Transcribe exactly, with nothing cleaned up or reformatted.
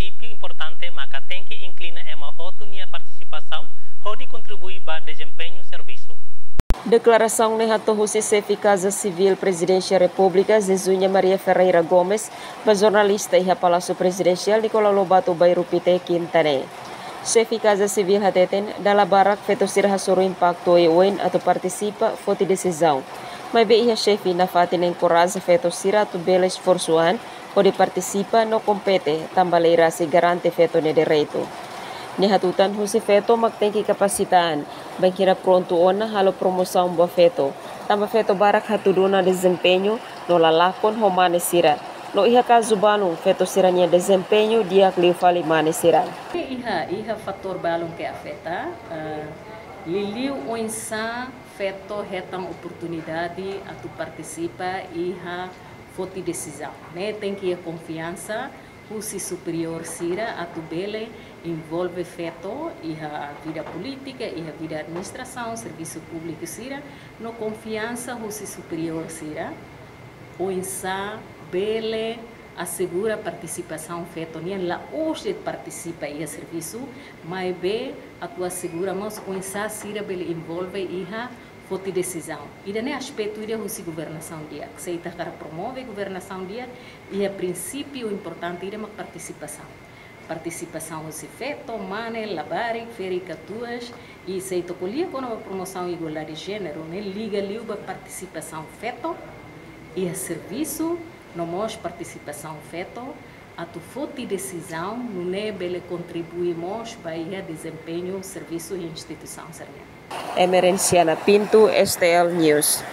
prinsípiu importante maka tenke inklui ema hotu nia partisipasaun hodi kontribui ba dezempeñu servisu. Deklarasaun ne'e hato'o husi Xefe Kaza Sivíl Prezidénsia Repúblika, Zezuña Maria Ferreira Gomes, ba jornalista iha Palásiu Prezidensiál Nicolau Lobato Bairru Pité, Kinta ne'e. Xefe Kaza Sivíl hateten, dala barak feto sira hasoru impaktu oioin atu partisipa foti desizaun. Maibé iha xefe nafatin enkoraja feto sira atu bele esforsu an hodi partisipa no kompete, tanba lei rasik garante feto nia direitu. Nia hatutan husi feto mak tenke kapasita an, bainhira prontu ona halo promosaun ba feto, tanba feto barak hatudu ona dezempeñu no la lakon ho mane sira. No iha kazu balun, feto sira-nia dezempeñu di'ak liu fali mane sira. Iha, iha fatór balun ke afeta, eh, liuliu oinsá feto hetan oportunidade atu partisipa iha foti desizaun. Ne'e tenke iha konfiansa husi superiór sira atu bele envolve feto iha vida polítika, iha vida administrasaun, servisu públiku sira, no konfiansa husi superiór sira, oinsá bele asegura partisipasaun feto nian, la'ós de'it partisipa iha servisu, maibé atu asegura mós oinsá sira bele envolve iha foti desizaun. Ida-ne'e aspetu ida husi governasaun di'ak. Se ita hakarak promove governasaun di'ak, iha prinsípiu importante ida mak partisipasaun. Partisipasaun husi feto, mane, labarik, ferik, katuas, i se ita ko'alia kona-ba promosaun igualdade de jéneru, ne'e liga liu ba partisipasaun feto iha servisu, no mós partisipasaun feto atu foti desizaun, nune'e bele kontribui mós ba iha dezempeñu servisu iha instituisaun sira-nian. Emerenciana Pinto, S T L News.